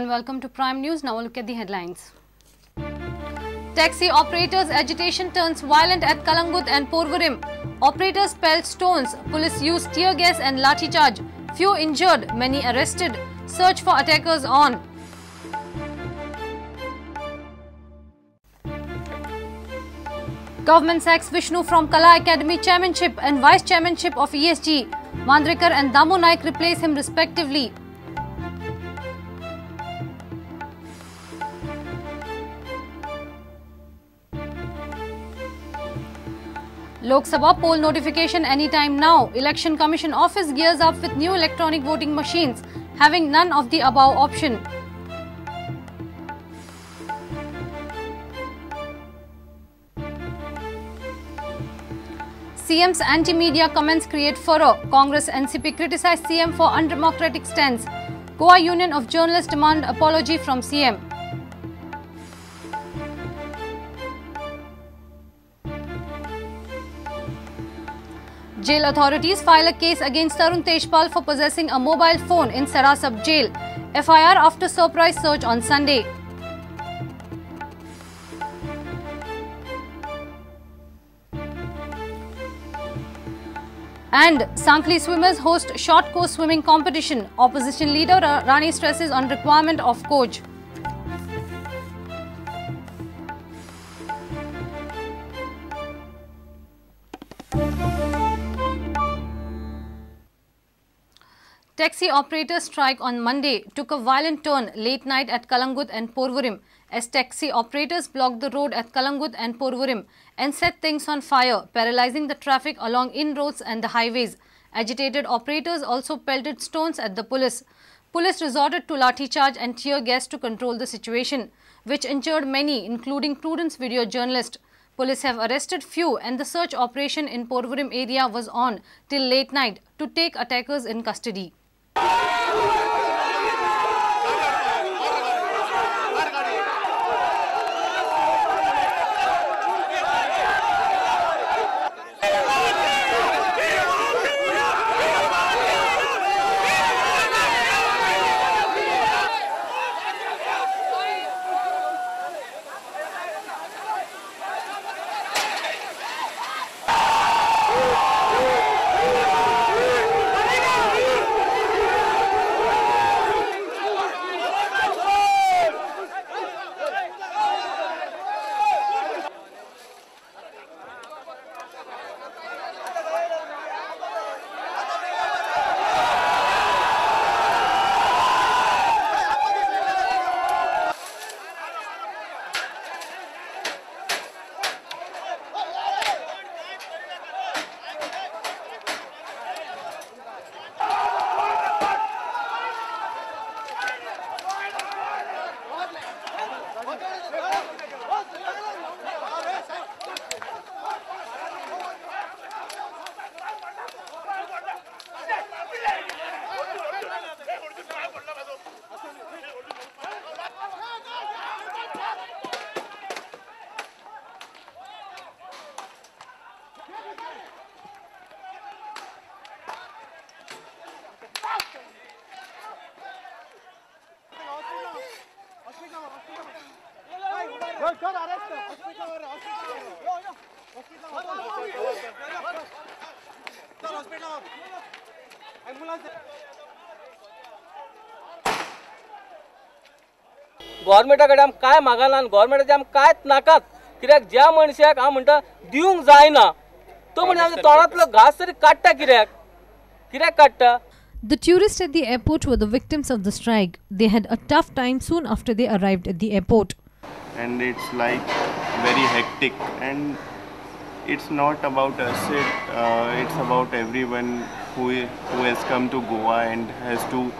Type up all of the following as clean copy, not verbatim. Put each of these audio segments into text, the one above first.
And welcome to Prime News. Now look at the headlines. Taxi operators agitation turns violent at Calangute and Porvorim. Operators pelt stones, police used tear gas and lathi charge. Few injured, many arrested. Search for attackers on. Government sacks Vishnu from Kala Academy Chairmanship and Vice Chairmanship of ESG. Mandrekar and Damu Naik replace him respectively. Lok Sabha poll notification anytime now. Election Commission office gears up with new electronic voting machines, having none of the above option. CM's anti-media comments create furor. Congress NCP criticize CM for undemocratic stance. Goa Union of Journalists demand apology from CM. Jail authorities file a case against Tarun Tejpal for possessing a mobile phone in Sada sub-jail. FIR after surprise search on Sunday. And Sankhali swimmers host short course swimming competition. Opposition leader Rani stresses on requirement of coach. Taxi operators strike on Monday took a violent turn late night at Calangute and Porvorim as taxi operators blocked the road at Calangute and Porvorim and set things on fire, paralyzing the traffic along inroads and the highways. Agitated operators also pelted stones at the police. Police resorted to lathi charge and tear gas to control the situation, which injured many, including Prudence video journalist. Police have arrested few and the search operation in Porvorim area was on till late night to take attackers in custody. गव्हर्मेंटा कडेन आमी काय मागना आनी गव्हर्मेंटाचे आमी कांयच नाकात, कित्याक ज्या मनशाक हांव म्हणटा दिवंक जायना तो म्हणजे आमच्या तोंडांतलो घास तरी काडटा, कित्याक कित्याक काडटा. The tourists at the airport were the victims of the strike. They had a tough time soon after they arrived at the airport. And it's like very hectic, and it's not about us, it's about everyone who has come to Goa and has to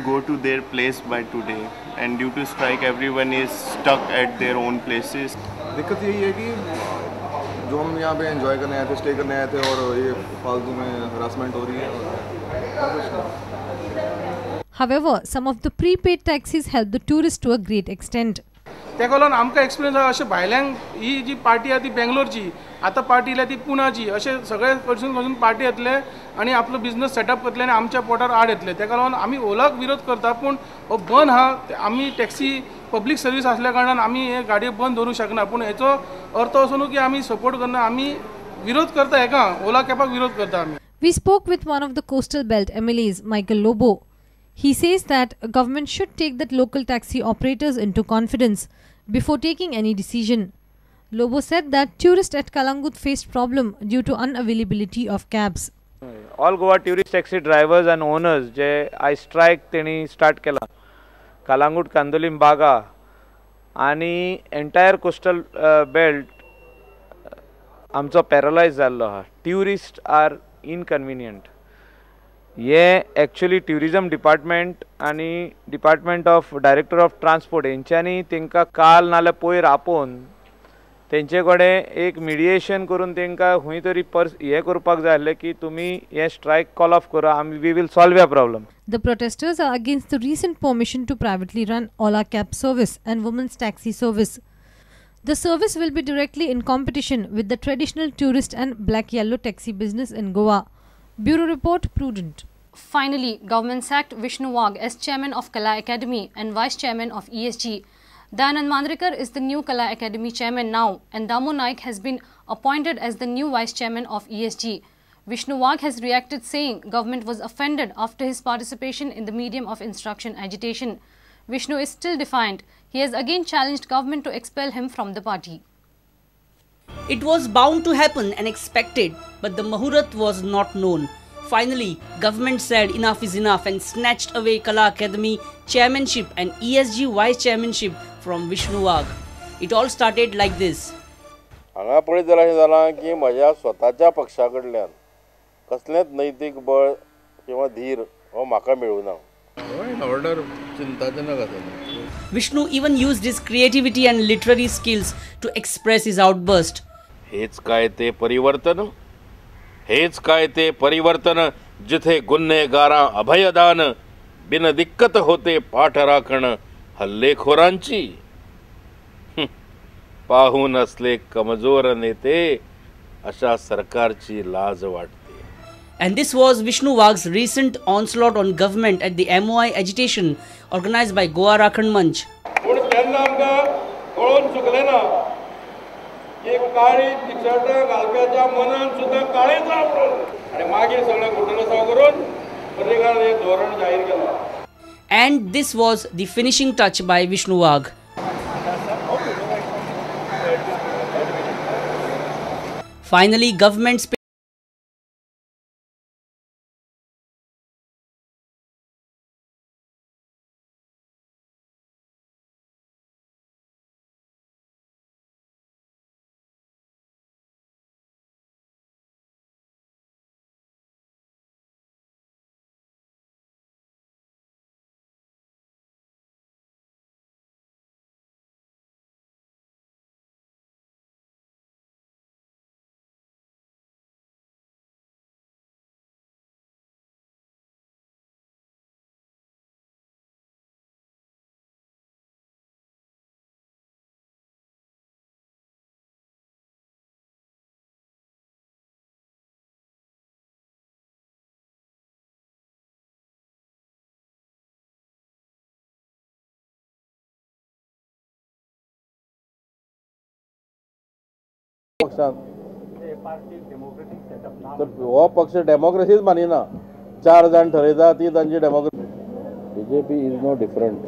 go to their place by today. And due to strike, everyone is stuck at their own places. दिक्कत यही है कि जो हम यहाँ pay enjoy करने आए थे, stay करने आए थे, और ये फालतू में हरासमेंट हो रही है. However, some of the prepaid taxis helped the tourists to a great extent. तेका लागून आमकां एक्सपिरियन्स आसा अशें भायल्यांक ही जी पार्टी आहा ती बेंगलोरची, आतां पार्टी येयल्या ती पुनाची, अशें सगळे कडसून कडसून पार्टी येतले आनी आपलो बिजनस सेटअप करतले आनी आमच्या पोटार आड येतले. तेका लागून आमी ओलाक विरोध करता, पूण हो बंद आहा. आमी टॅक्सी पब्लीक सर्वीस आसल्या कारणान आमी हे गाडयो बंद दवरूंक शकना, पूण हेचो अर्थ असो न्हू की आमी सपोर्ट करना, आमी विरोध करता हेका, ओला कॅबाक विरोध करता आमी. We spoke with one of the coastal belt MLAs, Michael Lobo. He says that government should take the local taxi operators into confidence before taking any decision. Lobo said that tourists at Calangute faced problem due to unavailability of cabs. All Goa tourist taxi drivers and owners जे आयज strike तेणी start केला कलांगूट, कांदोलीम, बागा आनी entire coastal belt आमचो paralyse जाल्लो आहा. Tourist are inconvenient. हे actually tourism department आनी department of director of transport हेंच्यांनी तांकां काल नाल्यार पयर आपोवन तेंचे कडेन एक मिडिएशन करून तांकां खंय तरी पर्स हें करपाक जाय आसलें की तुमी हें स्ट्रायक कॉल ऑफ करा, आमी we will solve your problem. The protesters are against the recent permission to privately run Ola cab service and women's taxi service. The service will be directly in competition with the traditional tourist and black yellow taxi business in Goa. Bureau Report, Prudent. Finally, government sacked Vishnu Wagh as chairman of Kala Academy and vice chairman of ESG. Dayanand Mandrekar is the new Kala Academy chairman now, and Damu Naik has been appointed as the new vice chairman of ESG. Vishnu Wagh has reacted saying government was offended after his participation in the medium of instruction agitation. Vishnu is still defiant. He has again challenged government to expel him from the party. It was bound to happen and expected, but the Mahurat was not known. Finally, government said enough is enough and snatched away Kala Academy chairmanship and ESG vice chairmanship from Vishnu Wagh. It all started like this. हांगा पळयत जाल्यार अशें जालां की म्हज्या स्वताच्या पक्षा कडल्यान कसलेंच नैतीक बळ किंवा धीर हो म्हाका मेळूना. ऑर्डर चिंताजनक आसा. Vishnu even used his creativity and literary skills to express his outburst. हेच काय ते परिवर्तन, हेच काय ते परिवर्तन, जिथे गुन्हेगारा अभयदान, बिन दिक्कत होते पाठ राखण हल्लेखोरांची. पाहून असले कमजोर नेते, अशा सरकारची लाज वाटते. And this was Vishnu Wagh's recent onslaught on government at the MOI agitation organized by Goa Rakhan Manch. पूण तेन्ना आमकां कळोन चुकलें ना की काळी टिशर्टां घालप्याच्या मनान सुद्दां काळेच म्हणून, आनी मागीर सगळें घोटणसांव करून पर्रीकार हें धोरण जाहीर केलां. And this was the finishing touch by Vishnu Wagh. Finally, government's पक्षान हो पक्ष डेमोक्रेसीच मानिना. चार जाण ठरयता ती तांची democracy. BJP is no different.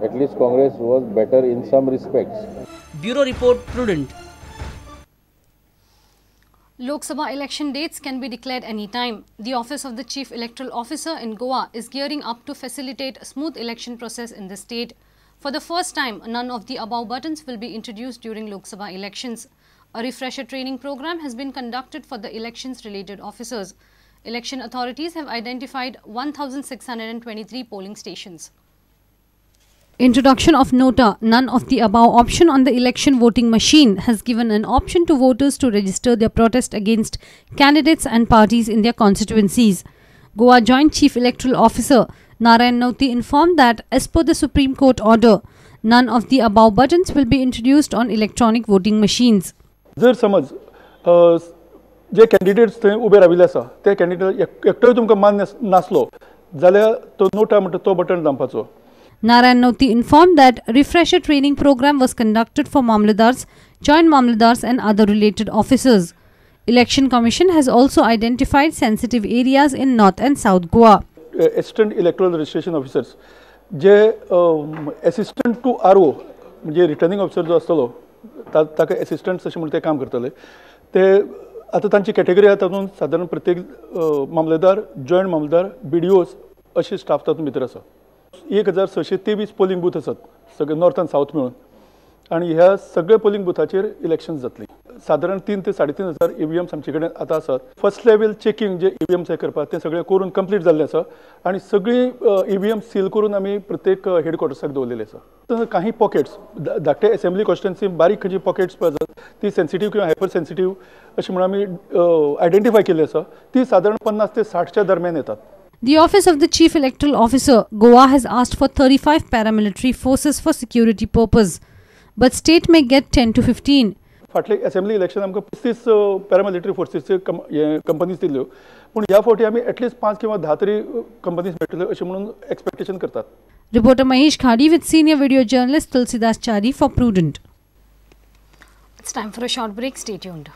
At least Congress was better in some respects. Bureau Report, Prudent. Lok Sabha election dates can be declared any time. The Office of the Chief Electoral Officer in Goa is gearing up to facilitate a smooth election process in the state. For the first time, none of the above buttons will be introduced during Lok Sabha elections. A refresher training program has been conducted for the elections-related officers. Election authorities have identified 1,623 polling stations. Introduction of NOTA, none of the above option on the election voting machine, has given an option to voters to register their protest against candidates and parties in their constituencies. Goa Joint Chief Electoral Officer Narayan Noti informed that, as per the Supreme Court order, none of the above buttons will be introduced on electronic voting machines. जर समज जे candidates थंय उबे राविल्ले आसा ते candidate एकटोय तुमकां मान्य नासलो जाल्यार तो नोटा म्हणटा तो button दामपाचो. Narayan Noti informed that refresher training program was conducted for Mamlatdars, joint Mamlatdars and other related officers. Election Commission has also identified sensitive areas in North and South Goa. Assistant Electoral Registration Officers J assistant to RO म्हणजे returning officer जो आसतलो ताका एसिस्टंट्स अशें म्हणून ते काम करतले. ते आतां तांची कॅटेगरी आहा तातूंत सादारण प्रत्येक मामलेदार, जॉयंट मामलेदार, BDOs अशे स्टाफ तातूंत भितर आसा. 1623 पोलिंग बूथ आसात सगळे नॉर्थ आनी सावथ मेळून आनी ह्या सगळे पोलिंग बुथाचेर इलेक्शन्स जातली. सादारण 3 ते 3.5 हजार EVMs आमचे कडेन आतां आसात. फर्स्ट लेवल चेकिंग जे EVMs हे करपाक तें सगळें करून कंप्लीट जाल्लें आसा आनी सगळीं EVM seal करून आमी प्रत्येक हेडक्वॉर्टर्साक दवरलेले आसा. तर काही पॉकेट्स धाकटे असेंब्ली कॉन्स्टिट्युएन्सी बारीक खंयची पॉकेट्स पळय आसात ती सेन्सिटीव किंवा हायपर सेन्सिटीव अशें म्हणून आमी आयडेंटिफाय केल्ली आसा ती सादारण 50 ते 60च्या दरम्यान येतात. The Office of the Chief Electoral Officer, Goa has asked for 35 paramilitary forces for security purpose, but state may get 10 to 15. फाटले असेंब्ली इलेक्शन आमकां 35 पॅरामिलिटरी फोर्सीसचे कंपनीज दिल्ल्यो, पूण ह्या फावटी आमी एटलिस्ट 5 किंवा 10 तरी कंपनीज मेळटल्यो अशें म्हणून एक्सपेक्टेशन करतात. Reporter Mahesh Khadi with senior video journalist Tulsidas Chari for Prudent. It's time for a short break. Stay tuned.